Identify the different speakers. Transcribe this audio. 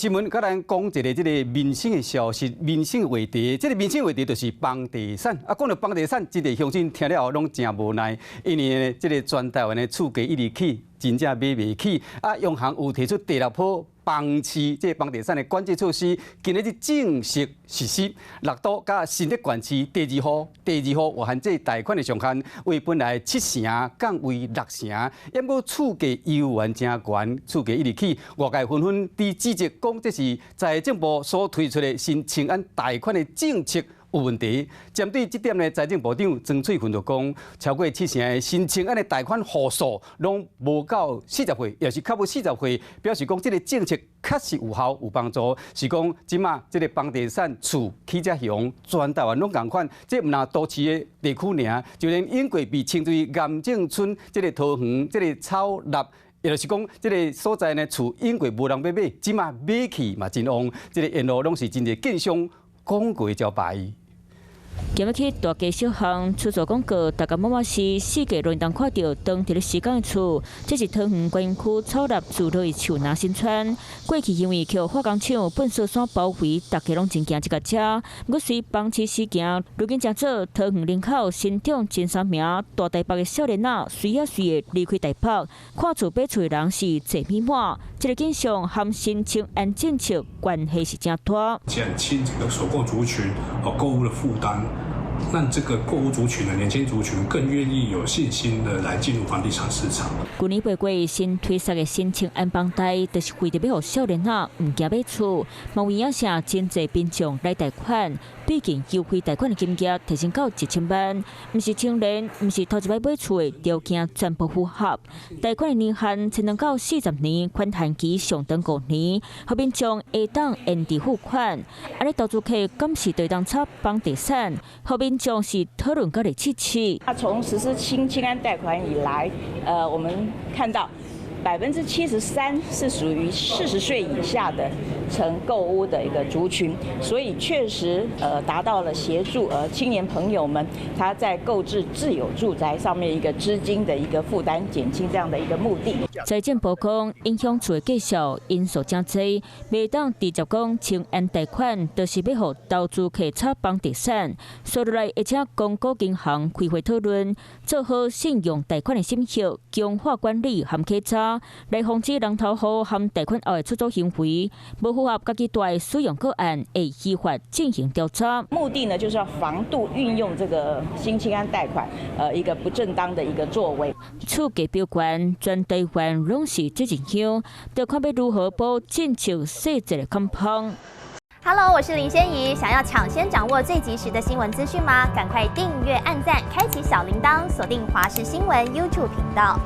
Speaker 1: 新聞佮咱講一个這个民生的消息，民生話題，這个民生話題就是房地產。啊，講到房地產，真濟鄉親聽了後攏誠無奈，因為呢，這个全台灣的厝價一直起，真正買袂起。啊，央行有提出第六波房市這个房地產的管制措施，今日正式實施。六都佮新竹縣市第二戶有限制貸款的上限，為本來七成降為六成。毋過厝價猶原誠懸，厝價一直起，外界紛紛佇指責講這是財政部所推出的新青安貸款的政策有問題。針對這點呢，財政部長曾翠芬就講，超過七成的新青安的貸款戶數攏無夠40歲，也是較無四十歲，表示講這个政策確實有效有幫助。是講這馬這个房地產厝起遮凶，全台灣攏仝款，這毋但都市的地區爾，就連永過被稱做癌症村這个桃園這个草衲。也就是講，這个所在呢，厝永過無人欲買，這馬買起嘛真旺，這个沿路攏是真濟建商廣告的招牌。
Speaker 2: 今日去大街小巷出租廣告，大家滿滿是四界攏當看著當佇咧施工的厝，這是桃園觀音區草衲自樂樹林新村。過去因為予化工廠糞埽山包圍，大家攏真驚這个遮。毋過隨房市時行，如今成做桃園林口新莊前三名大台北的少年仔，隨仔隨的離開台北，看厝買厝的人是濟滿滿。這个景象和新青安政策關係是誠大。
Speaker 3: 減輕這個首購族群哦購屋的負擔。讓這個購屋族群的年輕族群更願意有信心的來進入房地產市場。
Speaker 2: 去年8月新推出的新青安房貸，就是為著欲予少年仔毋驚買厝，嘛有影響真濟民眾來貸款。畢竟優惠貸款的金額提升到1000萬，毋是青年，毋是頭一擺買厝的條件全部符合。貸款的年限增長到40年，寬限期上長5年，予民眾會當延遲付款。按呢投資客敢是會當炒房地產，予民眾是討論甲熱刺刺。
Speaker 4: 那從實施新青安貸款以來，我們看到73%是屬於40歲以下的曾購屋的一個族群，所以確實達到了協助青年朋友們他在購置自有住宅上面一個資金的一個負擔減輕這樣的一個目的。
Speaker 2: 財政部講，影響厝的價數因素誠濟，袂當直接講青安貸款就是欲予投資客炒房地產，所以來會請公股銀行開會討論，做好信用貸款的審核、強化管理和稽查，來防止人頭戶和貸款後的出租行為，無符合家己貸使用個案，會依法進行調查。
Speaker 4: 目的呢，就是要防杜運用這個新青安貸款，一個不正當的一個作為。
Speaker 2: 厝價飆懸，全台灣攏是這陣香，就看欲如何補政策細節的空縫。
Speaker 5: Hello，我是林仙怡，想要搶先掌握最及時的新聞資訊嗎？趕快訂閱、按讚、開啟小鈴鐺，鎖定華視新聞 YouTube 頻道。